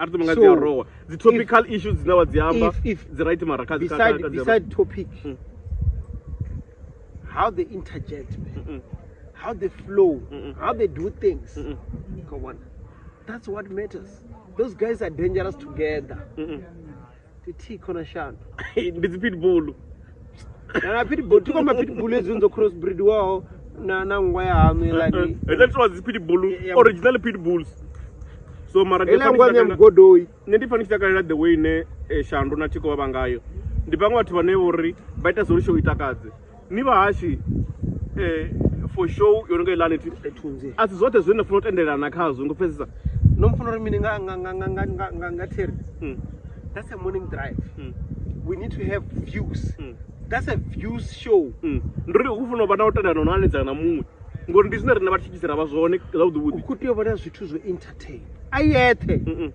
A ri nga So, dzi a rowa dzi topical issues dzine wa dzi amba if dzi right mara kha beside kha- kha- beside topic, how they interject, man, how they flow, how they do things. Come on, that's what matters. Those guys are dangerous together. Ndi Thikho na Shano. Ndi dzi pitbull. Na pitbull, thikho ma pitbull hezwi dzo crossbreedwaho na nngwa ya haṋu iḽani. Hezwi tovha dzi pitbull, original pitbulls. So mara ndi Heiḽa pfa ndi nngwa tshi ya takalela- mugodoi. Nṋe ndi pfa ndi tshi takalela the way ine Shandu na Thikho vha vha ngayo. Ndi vhaṅwe vhathu vhane vhori vha ita zwo uri show i takadze. Ni vhahashi for show yo no nga iḽani thi Thunzi. a si zwoṱhe zwine na funa u tendelana khazwo ngo pfesesa. No mpfuna uri mini nga Terry? That's a morning drive. We need to have views. That's a views show. Ndi uri hu funa u vha na u tendelana no hanedzana na muṅwe ngori ndi zwine riṋe vha thithisi ra vha zwone zwavhuḓi vhuḓi. U khou tea u vha na zwithu zwo entertain a yeṱhe.